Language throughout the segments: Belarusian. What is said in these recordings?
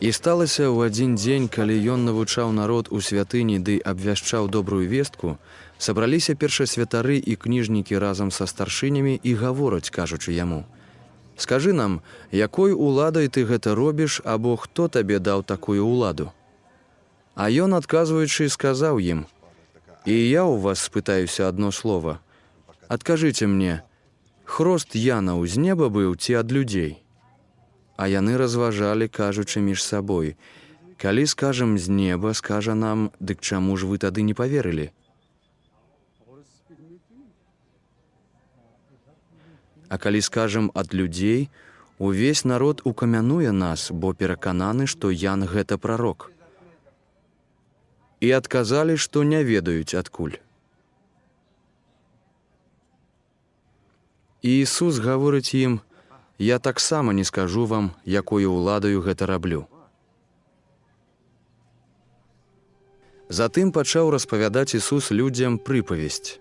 І сталася ў адзін дзень, калі ён навучаў народ у святыні ды абвяшчаў добрую вестку, сабраліся першасвятары і кніжнікі разам са старшынямі і гавораць, кажучы яму: «Скажы нам, якой уладай ты гэта робіш, або хто табе даў такую ўладу?» А ён, адказваючы, сказаў ім: «І я ў вас спытаюся адно слово. Адкажыце мне, хрост Янаў з неба быў ці ад людзей?» А яны разважалі, кажучы між сабой: «Калі скажам з неба, скажа нам, дык чаму ж вы тады не паверылі? А калі скажам ад людзей, увесь народ укамянуе нас, бо перакананы, што Ян гэта прарок». І адказалі, што не ведаюць адкуль. І Ісус гаворыць ім: «Я таксама не скажу вам, якою ўладаю гэта раблю». Затым пачаў распавядаць Ісус людзям прыпавесць.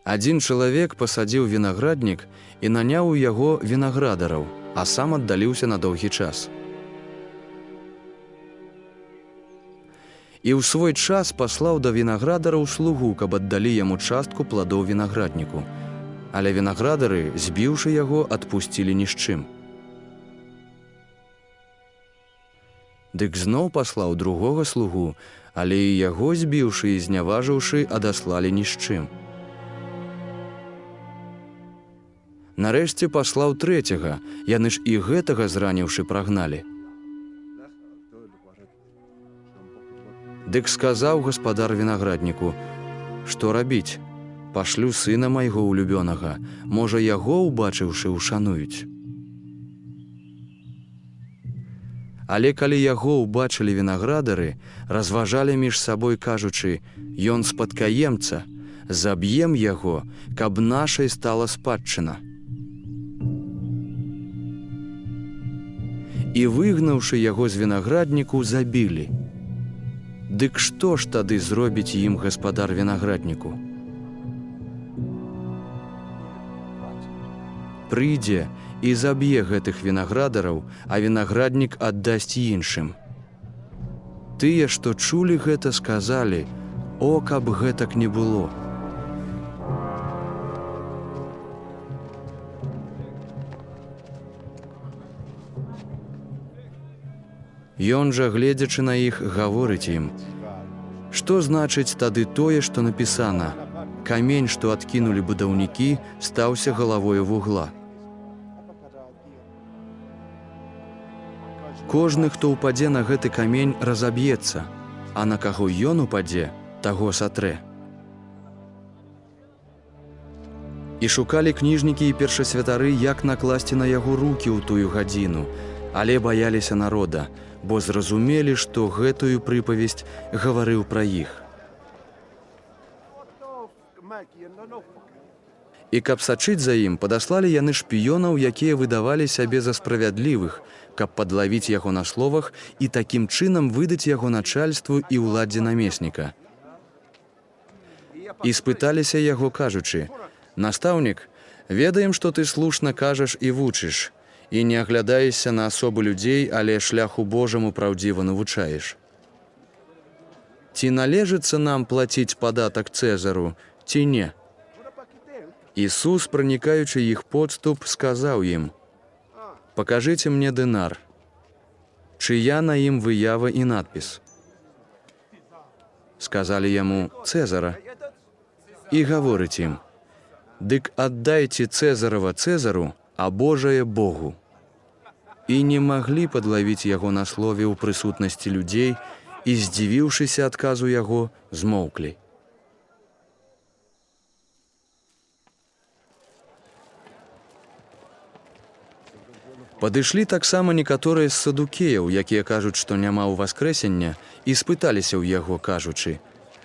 Адзін чалавек пасадзіў вінаграднік і наняў у яго вінаградараў, а сам аддаліўся на доўгі час. І ў свой час паслаў да вінаградараў слугу, каб аддалі яму частку пладоў вінаградніку. Але вінаградары, збіўшы яго, адпусцілі ні з чым. Дык зноў паслаў другога слугу, але і яго, збіўшы і зняважыўшы, адаслалі ні з чым. Нарэшце паслаў трэцяга, яны ж і гэтага, зраніўшы, прагналі. Дык сказаў гаспадар вінаградніку: «Што рабіць? Пашлю сына майго улюбёнага, можа, яго, убачыўшы, ушануюць». Але калі яго ўбачылі вінаградары, разважалі між сабой, кажучы: «Ён спадкаемца, заб'ем яго, каб нашай стала спадчына». І, выгнаўшы яго з вінаградніку, забілі. Дык што ж тады зробіць ім гаспадар вінаградніку? Прыйдзе і заб'е гэтых вінаградараў, а вінаграднік аддасць іншым. Тыя, што чулі гэта, сказалі: «О, каб гэтак не было!» Ён жа, гледзячы на іх, гаворыць ім: «Што значыць тады тое, што напісана: Камень, што адкінулі будаўнікі, стаўся галавою вугла. Кожны, хто ўпадзе на гэты камень, разаб'ецца, а на каго ён упадзе, таго сатрэ». І шукалі кніжнікі і першасвятары, як накласці на яго рукі ў тую гадзіну, але баяліся народа, бо зразумелі, што гэтую прыпавесць гаварыў пра іх. І каб сачыць за ім, падаслалі яны шпіёнаў, якія выдавалі сябе за справядлівых, каб падлавіць яго на словах і такім чынам выдаць яго начальству і ўладзе намесніка. І спыталіся яго, кажучы: «Настаўнік, ведаем, што ты слушна кажаш і вучыш, і не аглядаешся на асобы людзей, але шляху Божаму праўдзіва навучаеш. Ці належыцца нам плаціць падатак Цэзару, ці не?» Ісус, пранікаючы іх подступ, сказаў ім: «Пакажыце мне дынар. Чыя на ім выява і надпіс?» Сказалі яму: «Цэзара». І гаворыць ім: «Дык аддайце Цэзарава Цэзару, а Божае Богу». І не маглі падлавіць яго на слове ў прысутнасці людзей, і, здзівіўшыся адказу яго, змоўклі. Падышлі таксама некаторыя з садукеяў, якія кажуць, што няма ўваскрэсення, і спыталіся ў яго, кажучы: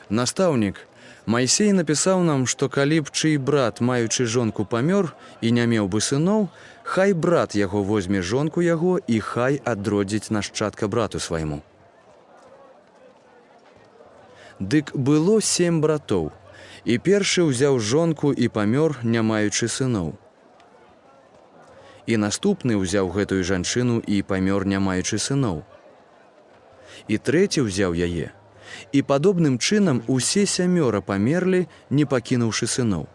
«Настаўнік, Майсей напісаў нам, што калі б чый брат, маючы жонку, памёр і не меў бы сыноў, хай брат яго возьме жонку яго і хай адродзіць нашчадка брату свайму. Дык было 7 братоў, і першы ўзяў жонку і памёр, не маючы сыноў. І наступны ўзяў гэтую жанчыну і памёр, не маючы сыноў. І трэці ўзяў яе. І падобным чынам усе сямёра памерлі, не пакінуўшы сыноў.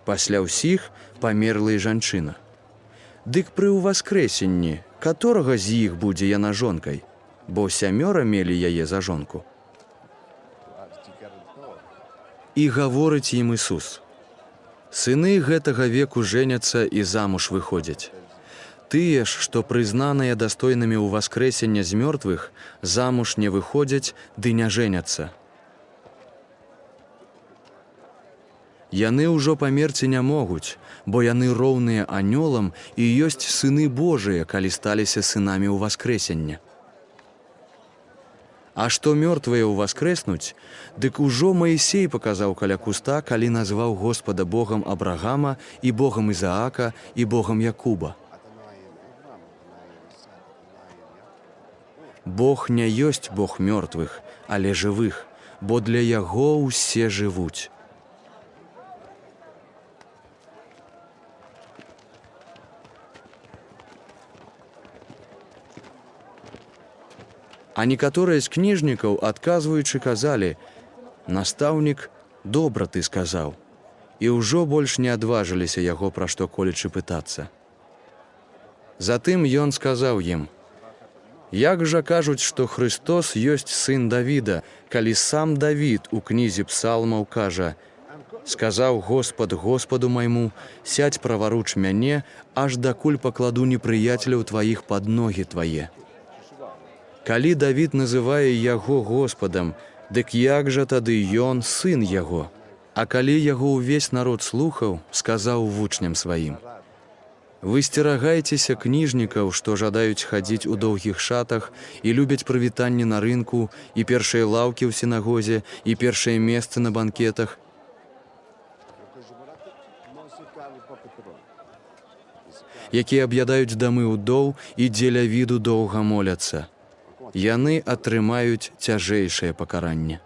Пасля ўсіх памерла і жанчына. Дык пры ўваскрэсенні, каторага з іх будзе яна жонкай, бо сямёра мелі яе за жонку. І гаворыць ім Ісус: Сыны гэтага веку жэняцца і замуж выходзяць. Тыя ж, што прызнаныя дастойнымі ўваскрэсення з мёртвых, замуж не выходзяць ды не жэняцца. Яны ўжо памерці не могуць, бо яны роўныя анёлам і ёсць сыны Божыя, калі сталіся сынамі ўваскрэсення. А што мёртвыя ўваскрэснуць, дык ужо Маісей паказаў каля куста, калі назваў Госпада Богам Абрагама і Богам Ізаака і Богам Якуба. Бог не ёсць Бог мёртвых, але жывых, бо для Яго ўсе жывуць. А некаторыя з кніжнікаў, адказваючы, казалі: «Настаўнік, добра ты сказаў», і ўжо больш не адважыліся яго пра што-колечы пытацца. Затым ён сказаў ім: «Як жа кажуць, што Хрыстос ёсць сын Давіда, калі сам Давід у кнізе псалмаў кажа: «Сказаў Госпад Госпаду майму, сядзь праваруч мяне, аж дакуль пакладу непрыяцеляў тваіх пад ногі твае». Калі Давід называе яго Госпадам, дык як жа тады ён сын яго? А калі яго ўвесь народ слухаў, сказаў вучням сваім: Высцерагайцеся кніжнікаў, што жадаюць хадзіць у доўгіх шатах і любяць прывітанні на рынку, і першыя лаўкі ў сінагозе, і першыя месцы на банкетах, якія аб'ядаюць дамы ўдоў і дзеля віду доўга моляцца. Яны атрымаюць цяжэйшае пакаранне.